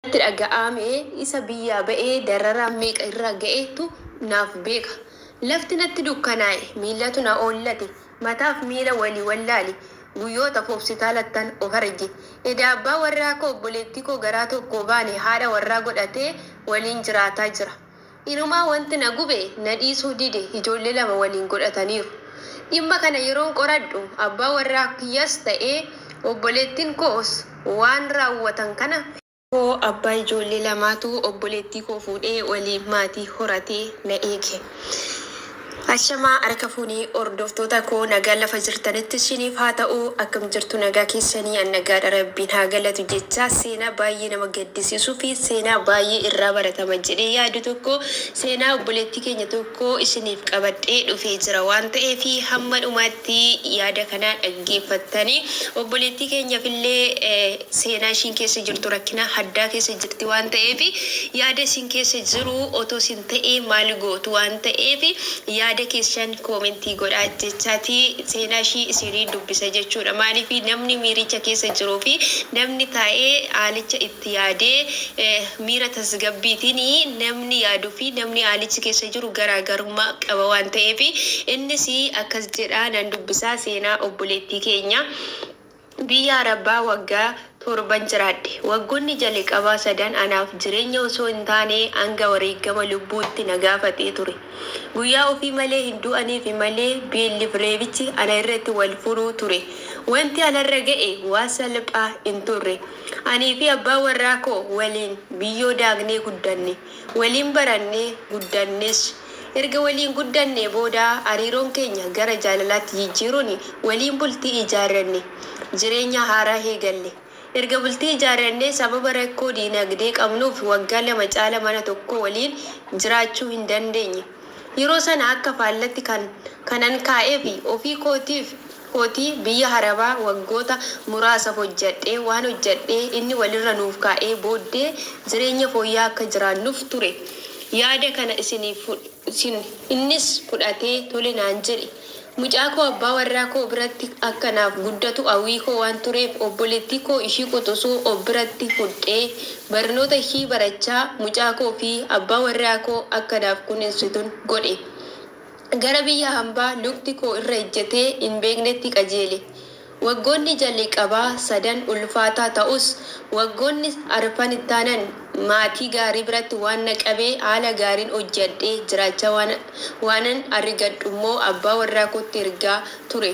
Natti dhaga'aame isa biyyaa ba'ee dararaa meeqa irra ga'etu naaf beeka. Lafti natti dukkanaa'e, miillatu na oollate, mataaf miila walii wallaale. Guyyoota hospitaalattan of arge. Edaa abbaa warraa koo obboleettii koo garaa tokko baane haadha warraa godhatee waliin jiraataa jira. Inumaa wanti na gube na dhiisuu dide ijoollee lama waliin godhataniiru. Dhimma kana yeroon qoradhu abbaa warraa kiyyas ta'ee obboleettiin koos waan raawwatan kana koo abbaa ijoollee lamaatu obboleettii koo fuudhee waliin maatii horatee na eege. Ashamaa harka fuunee hordoftoota koo, nagaa lafa jirtanitti isiniif haa ta'u. Akkam jirtu? Nagaa keessanii? An nagaadha, Rabbiin haa galatu jecha, seenaa baay'ee nama gaddisiisuu fi seenaa baay'ee irraa baratama jedhee yaadu tokko, seenaa obboleettii keenya tokko isiniif qabadhee dhufee jira waan ta'eef, hamma dhumaatti yaada kana dhaggeeffattanii obboleettii keenyaaf illee seenaa ishiin keessa jirtu, rakkina haddaa keessa jirti waan ta'eef, yaada isin keessa jiru otoo isin ta'ee maal gootu waan ta'eef, yaada keessan koomentii godhaa jechaati seenaa ishii isinii dubbisa jechuudha. Maaliif, namni miiricha keessa jiruu fi namni taa'ee haalicha itti yaadee miira tasgabbiitiin namni yaaduu fi namni haalichi keessa jiru garaagarummaa qaba waan ta'eef, innis akkas jedhaa nan dubbisaa seenaa obboleettii keenya. Biyya Arabaa waggaa 7n jiraadhe. Waggoonni jalqabaa sadan anaaf jireenya osoo hin taane hanga wareegama lubbuutti na gaafatee ture. Guyyaa ofii malee hin du'aniif malee beelliif reebichi ana irratti wal furuu ture. Wanti anarra ga'e waa salphaa hin turre. Anii fi abbaan warraa koo waliin biyyoo daaknee guddanne. Waliin barannee guddannes. Erga waliin guddannee booda hariiroon keenya gara jaalalaatti jijjiiruun waliin bultii ijaarranne. Jireenya haaraa eegalle. Erga bultii ijaarrannee sababa rakkoo diinagdee qabnuuf waggaa 2 caala mana tokko waliin jiraachuu hin dandeenye. Yeroo sana akka faallatti kan kanan kaa'ee fi ofii kootiif kootii biyya Arabaa waggoota muraasaaf hojjedhee, waan hojjedhee inni walirra nuuf kaa'ee booddee jireenya fooyya'aa akka jiraannuuf ture. Yaada kana isiniif isin innis fudhatee tole naan jedhe. Mucaa koo abbaa warraa koo biratti akka naaf guddatu hawwii koo waan tureef, obboleettii koo ishii quxusuu of biratti fudhee barnoota ishii barachaa mucaa koo fi abbaa warraa koo akka naaf kunuunsitun godhe. Gara biyya hambaa lukti koo irra ejjetee hin beeknetti qajeele. Waggoonni jalqabaa sadan ulfaataa ta'us, waggoonni arfan ittaanan maatii gaarii biratti waan na qabee haala gaariin hojjedhee jiraachaa waanan argadhu immoo abbaa warraa kootti ergaa ture.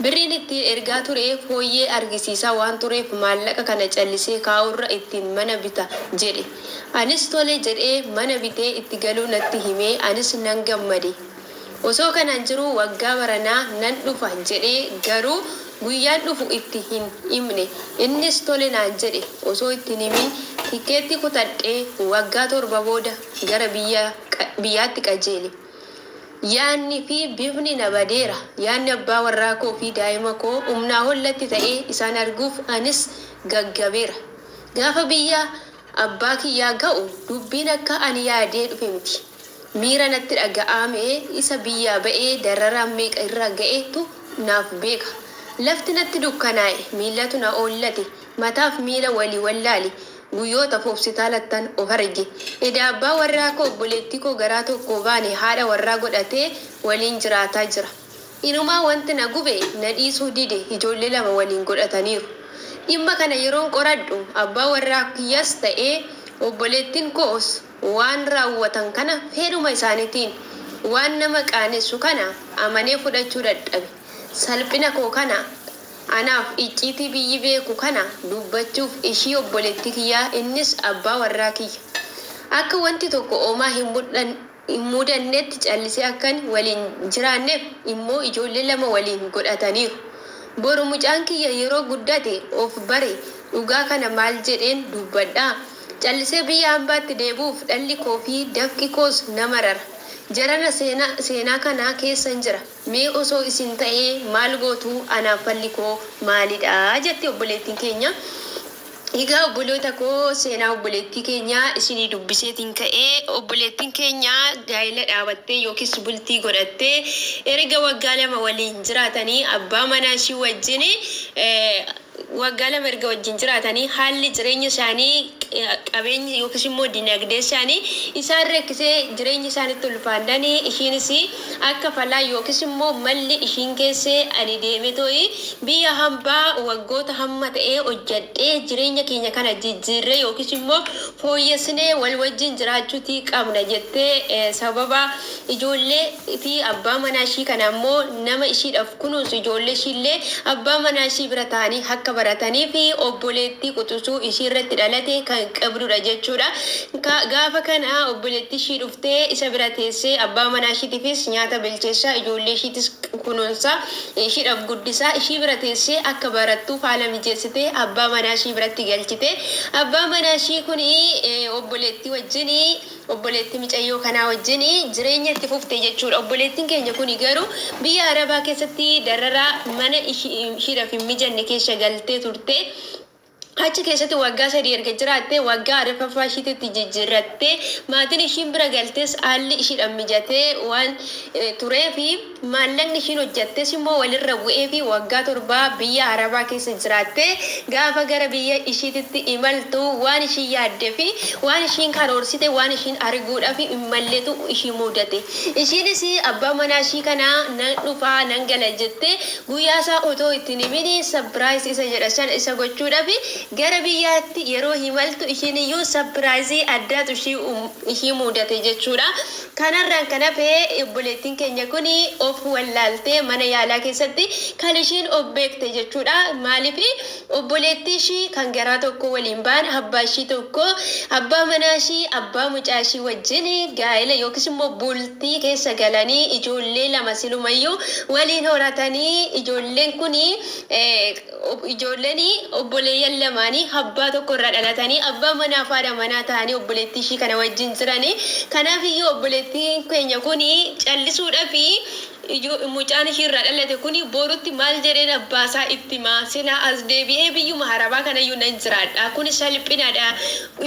Birriin ittiin ergaa ture fooyyee argisiisaa waan tureef, maallaqa kana callisee kaa'urra ittiin mana bita jedhe. Anis tole jedhee mana bitee itti galuu natti himee anis nan gammade. Osoo kanaan jiruu waggaa baranaa nan dhufa jedhee, garuu guyyaan dhufu itti hin himne. Innis tole naan jedhe. Osoo itti hin himin tikkeetti kutadhee waggaa 7 booda gara biyyaatti qajeele. Yaadni fi bifni na badeera. Yaadni abbaa warraa koo fi daa'ima koo humnaa ollatti ta'ee isaan arguuf anis gaggabeera. Gaafa biyya abbaa kiyyaa ga'u dubbiin akka ani yaadee dhufe miti. Miira natti dhaga'aame isa biyyaa ba'ee dararaa meeqa irra ga'etu naaf beeka. Lafti natti dukkanaa'e, miillatu na oollate, mataaf miila walii wallaale. Guyyoota hospitaalattan of arge. Edaa abbaa warraa koo obboleettii koo garaa tokko baane haadha warraa godhatee waliin jiraataa jira. Inumaa wanti na gube na dhiisuu dide ijoollee lama waliin godhataniiru. Dhimma kana yeroon qoradhu abbaa warraa kiyyas ta'ee obboleettiin koos waan raawwatan kana fedhuma isaaniitiin waan nama qaanessu kana amanee fudhachuu dadhabe. Salphina koo kana, anaaf icciitii biyyi beeku kana dubbachuuf ishii obboleettii kiyyaa, innis abbaa warraa kiyya. Akka wanti tokko homaa hin mudannetti callisee akkan waliin jiraanneef immoo ijoollee lama waliin godhataniiru. Boru mucaan kiyya yeroo guddate of bare dhugaa kana maal jedheen dubbadhaa? Callisee biyya hambaatti deebi'uuf dhalli koo fi dafqi koos na marara. Jarana seenaa kana keessan jira. Mee osoo isin ta'ee maal gootu? Anaaf falli koo maalidha? Jetti obboleettiin keenya. Egaa obboloota koo, seenaa obboleettii keenyaa isinii dubbiseetiin ka'ee, obboleettiin keenya gaa'ela dhaabattee yookiis bultii godhattee erga waggaa 2 waliin jiraatanii, abbaa manaa ishii wajjin waggaa 2 erga wajjin jiraatanii, haalli jireenya isaanii Qabeenyi yookiis immoo dinagdee isaanii isaan rakkisee jireenyi isaanitti ulfaannaan ishiinis akka falaa yookiis immoo malli ishiin keesse ani deemetooyi biyya hambaa waggoota hamma ta'ee hojjadhee jireenya keenya kana jijjiirree yookiis immoo fooyyessinee wal wajjin jiraachuutii qabna jettee sababa ijoollee fi abbaa manaa ishii kana immoo nama ishiidhaaf kunuunsu ijoollee ishiillee abbaa manaa ishii bira ta'anii akka baratanii fi obboleettii quxusuu ishii irratti dhalate kan qabdudha jechuudha. Gaafa kana obboleettii ishii dhuftee isa bira teessee abbaa manaa ishiitiifis nyaata bilcheessaa ijoollee ishiitis kunuunsaa ishiidhaaf guddisaa ishii bira teessee akka barattuuf haala mijeessitee abbaa manaa ishii biratti galchite. Abbaa manaa ishii kun obboleettii wajjin obboleettii micayyoo kanaa wajjin jireenya itti fufte jechuudha. Obboleettiin keenya kun garuu biyya Arabaa keessatti dararaa mana ishiidhaaf hin mijanne keessa galtee turte. Achi keessatti waggaa 3 erga jiraattee waggaa arfaffaa ishiitti jijjiirrattee maatiin ishiin bira galtes haalli ishiidhaan mijatee waan turee fi maallaqni ishiin hojjattes immoo walirra bu'ee fi waggaa 7 biyya Arabaa keessa jiraattee gaafa gara biyya ishiititti imaltu waan ishiin yaadde fi waan ishiin karoorsite waan ishiin arguudhaaf hin malletu ishii mudate. Ishiinis abbaa manaa ishii kana nan dhufaa nan gala jettee Guyyaa isaa otoo itti hin himin surprise isa jedha sana isa gochuudhaaf gara biyyaatti yeroo himaltu ishiin iyyuu surprise addaatu ishii muudate jechuudha. Kanarraan kan hafe obboleettiin keenya kun of wallaaltee mana yaalaa keessatti kan ishiin of beekte jechuudha. Maaliif obboleettii ishii kan garaa tokko waliin ba'an abbaa ishii tokko abbaa manaa ishii abbaa mucaa ishii wajjin gaa'ela yookiis immoo bultii keessa galanii ijoollee lama silumayyuu waliin horatanii ijoolleen kun ijoolleen obboleeyyan lamaanii abbaa tokko irraa dhalatanii abbaa manaa fi haadha manaa ta'anii obboleettii ishii kana wajjin jiranii. Kanaaf iyyuu obboleettiin keenya kun callisuudhaaf mucaan ishii irraa dhalate kun borutti maal jedheen abbaasaa itti himaa silaa as deebi'ee biyyuma harabaa kanayyuu nan jiraadha kun salphinadha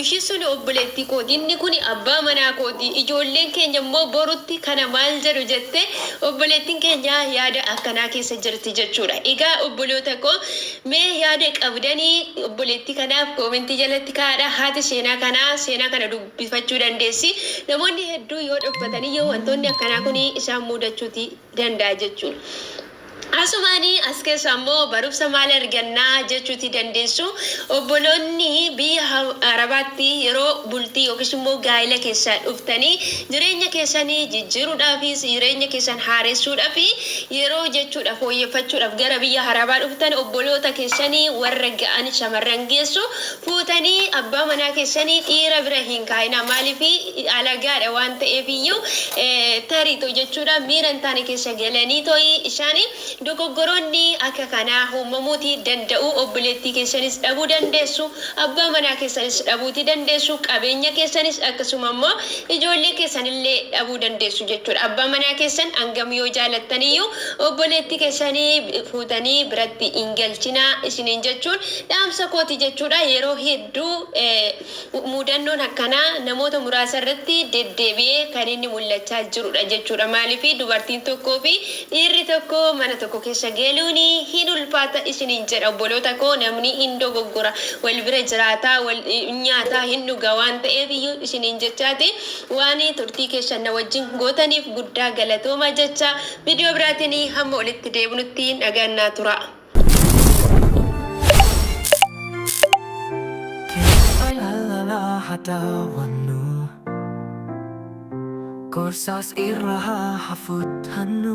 ishii sun obboleettii kooti inni kun abbaa manaa kooti ijoolleen keenya immoo borutti kana maal jedhu jette obboleettiin keenya yaada akkanaa keessa jirti jechuudha. Egaa obboloota koo mee yaada qabdanii obboleettii kanaaf koomentii jalatti kaa'adha. Haati seenaa kanaa seenaa kana dubbifachuu dandeessi. Namoonni hedduu yoo dhokfatanii yoo wantoonni akkanaa kun isaan mudachuuti danda'a jechuudha. Asumaanii as keessa ammoo barumsa maal argannaa jechuuti dandeessu. Obboloonni biyya Arabaatti yeroo bultii yookiis immoo gaa'ela keessa dhuftanii jireenya keessanii jijjiiruudhaafis jireenya keessan haaressuudhaaf yeroo jechuudha fooyyeffachuudhaaf gara biyya Arabaa dhuftan obboloota keessanii warra ga'an shamarran geessu fuutanii abbaa manaa keessanii dhiira bira hin kaa'inaa. Maaliif alagaadha waan ta'eef iyyuu tariitoo jechuudha miira hin taane keessa galanii tooyi isaan dogoggoroonni akka kanaa uumamuuti danda'u. Obboleettii keessanis dhabuu dandeessu, abbaa manaa keessanis dhabuuti dandeessu, qabeenya keessanis akkasuma immoo ijoollee keessanillee dhabuu dandeessu jechuudha. Abbaa manaa keessan hangam yoo jaalattaniyyuu obboleettii keessanii fuutanii biratti hin galchinaa isiniin jechuun dhaamsa kooti jechuudha. Yeroo hedduu Mudannoon akkanaa namoota muraasa irratti deddeebi'ee kan inni mul'achaa jirudha jechuudha. Maaliif dubartiin tokkoo fi dhiirri tokko mana tokko keessa galuun hin ulfaata isiniin jedha obboloota koo namni hin dogoggora wal bira jiraataa wal nyaataa hin dhuga waan ta'eef iyyuu isiniin jechaati waan turtii keessan na wajjin gootaniif guddaa galatooma jecha viidiyoo biraatiin hamma walitti deebinutti nagaan naa tura. Gorsaas irra haa fudhannu.